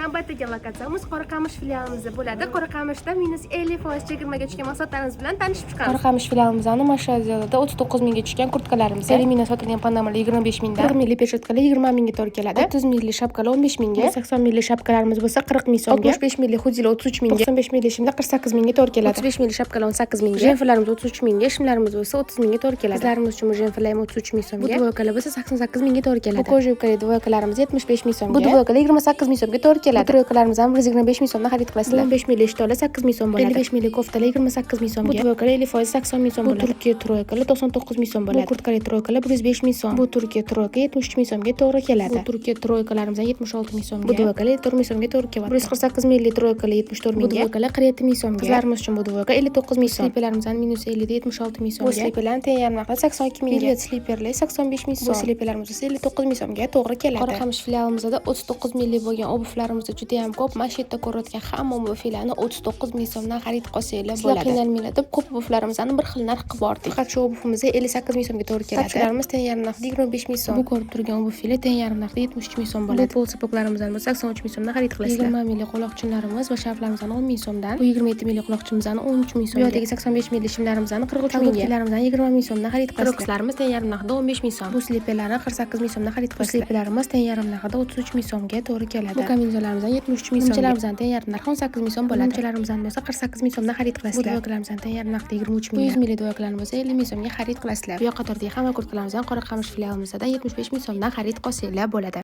Navbatdagi lokatsiyamiz Qoraqamish filialimizda bo'ladi. Qoraqamishda -50% chegirmaga tushgan mahsulotlarimiz bilan tanishib chiqamiz. Qoraqamish filialimizni mana shu отдел ida 39 mingga tushgan kurtkalarimiz. 50 mingdan sotilgan panamalar 25 mingdan, 40 minglik перчатка lar 20 mingga to'g'ri keladi. 30 minglik shapkalar 15 mingga, 80 minglik shapkalarimiz bo'lsa 40 ming so'mga, 65 minglik hudilar 33 mingga, 95 minglik shimlar 48 mingga to'g'ri keladi. 35 minglik shapkalar 18 mingga, jemferlarimiz 33 mingga, shimlarimiz bo'lsa 30 mingga to'g'ri keladi. Qizlarimiz uchun jemferlar ham 33 ming so'mga. Bu двойка lar bo'lsa 88 mingga to'g'ri keladi. Bu кожевка li двойка larimiz 75 ming so'mga. Bu двойка lar 28 ming so'mga to'g'ri keladi. Bu тройка larimiz ham 125 ming so'mdan xarid qilasizlar. Bu 15 minglik shtolar 8 ming so'm bo'ladi. 55 minglik koftalar 28 ming so'mga. Bu двойка lar 50% 80 ming so'm bo'ladi. Bu Turkiya тройка lar 99 ming so'm bo'ladi. Bu kurtkali тройка lar 105 ming so'm. Bu Turkiya тройка 73 ming so'mga to'g'ri keladi. Bu Turkiya тройка larimiz 76 ming so'mga. Bu двойка lar 4 ming so'mga to'g'ri kelyapti. 148 minglik тройка lar 74 mingga. Bu двойка lar 47 ming so'mga. Qizlarimiz uchun bu двойка 59 ming so'm. Sliperlarimiz -50 da 76 ming so'mga. Bu sliperlarni teng yarim narxi 82 mingga. Velvet sliperlar 85 ming so'm. Bu sliperlarimiz esa 59 ming so'mga to'g'ri keladi. Qoraqamish filialimizda 39 minglik bo'lgan обувь larimizda juda ham ko'p. Mana shu yerda ko'rayotgan hamma обувь larni 39 ming so'mdan xarid qilsanglar bo'ladi. Sizlar qiynalmanglar deb ko'p обувь larimizni bir xil narx qilib bordik. Faqat shu обувь imiz 58 ming so'mga to'g'ri keladi. Tachkalarimiz teng yarim narxda 25 ming so'm. Bu ko'rib turgan обувь lar teng yarim narxda 73 ming so'm bo'ladi. Bu pol сапог larimizdan bo'lsa 83 ming so'mdan xarid qilasizlar. 20 minglik quloqchinlarimiz va sharflarimizni 10 ming so'mdan. Bu 27 minglik quloqchinimizni 13 ming so'mga. Bu yoqdagi 85 minglik shimlarimizni 43 mingga. Kolgotkalarimizdan 20 ming so'mdan xarid qilasizlar. Krokslarimiz teng yarim narxda 15 ming so'm. Bu sliperlarni 48 ming so'mdan xarid qilasizlar. Bu sliperlarimiz teng yarim narxida 33 ming so'mga to'g'ri keladi. Bu kamizolarimizdan 73 ming so'm. Nimchalarimizdan teng yarim narxi 18 ming so'm bo'ladi. Nimchalarimizdan bo'lsa 48 ming so'mdan xarid qilasizlar. Bu двойка larimizdan teng yarim narxda 23 ming. Bu 100 minglik двойка larni bo'lsa 50 ming so'mga xarid qilasizlar. Bu yoq qatordagi hamma kurtkalarimizdan Qoraqamish filialimizdan 75 ming so'mdan xarid qilsanglar bo'ladi.